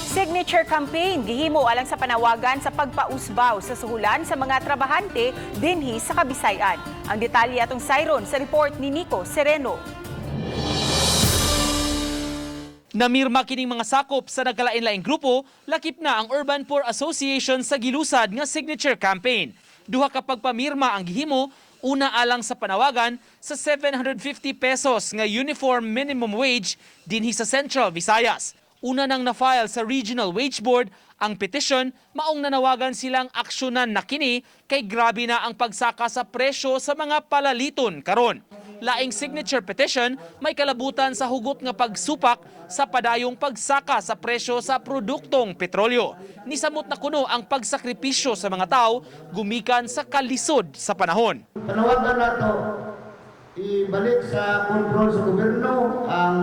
Signature campaign gihimo alang sa panawagan sa pagpausbaw sa suhulan sa mga trabahante dinhi sa Kabisayan. Ang detalye atong sayron sa report ni Nico Sereno. Namirma kining mga sakop sa nagkalain-laing grupo, lakip na ang Urban Poor Association sa gilusad nga signature campaign. Duha ka pagpamirma ang gihimo, una alang sa panawagan sa 750 pesos nga uniform minimum wage dinhi sa Central Visayas. Una nang na-file sa Regional Wage Board ang petition, maong nanawagan silang aksyonan na kini kay grabe na ang pagsaka sa presyo sa mga palaliton karon. Laing signature petition may kalabutan sa hugot nga pagsupak sa padayong pagsaka sa presyo sa produktong petrolyo. Nisamot na kuno ang pagsakripisyo sa mga tao gumikan sa kalisod sa panahon. Panawagan nato, ibalik sa kontrol sa gobyerno ang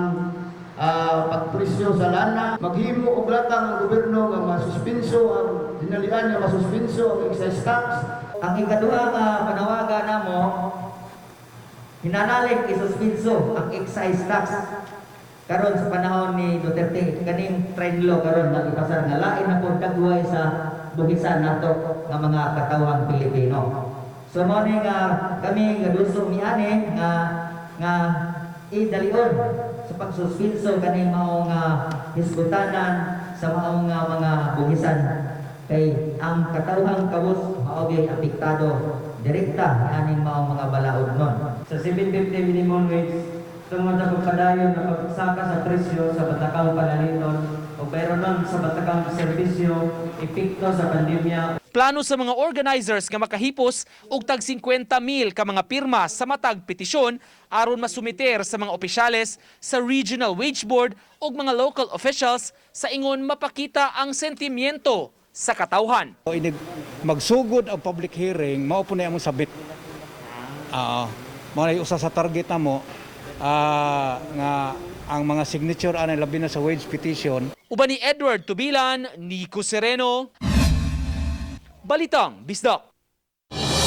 pagpresyo sa lana. Maghimo og lakang ang gobyerno nga masuspenso ang dinalian nga masuspenso ang excise tax. Ang ikaduha nga panawagan namo, hinanalig isuspinso ang excise tax karon sa panahon ni Duterte, kaning trade law karon nga ipasar nga lain na pud dagway sa buhisan nato nga mga katawhang Pilipino. So mao ni nga kami nga duso miani nga nga idalion sa pagsuspinso kaning mao nga hisgutanan sa mao nga mga buhisan kay ang katawhang kawos mao gyud apektado direkta aning mao mga balaod nun. Sa 750 minimum wage tungod sa pagpadayon na pagsaka sa presyo sa batakang palaliton o bayronon sa batakang serbisyo, epekto sa pandemya. Plano sa mga organizers nga makahipos og tag 50,000 ka mga pirma sa matag petisyon aron masumiter sa mga opisyales sa Regional Wage Board ug mga local officials sa ingon mapakita ang sentimiento sa katawhan. Inig magsugod ang public hearing, mao po na among sabit. Mao na usa sa target namo nga ang mga signature ani, labi na sa wage petition. Uban ni Edward Tubilan, Nico Sereno, Balitang Bisdak.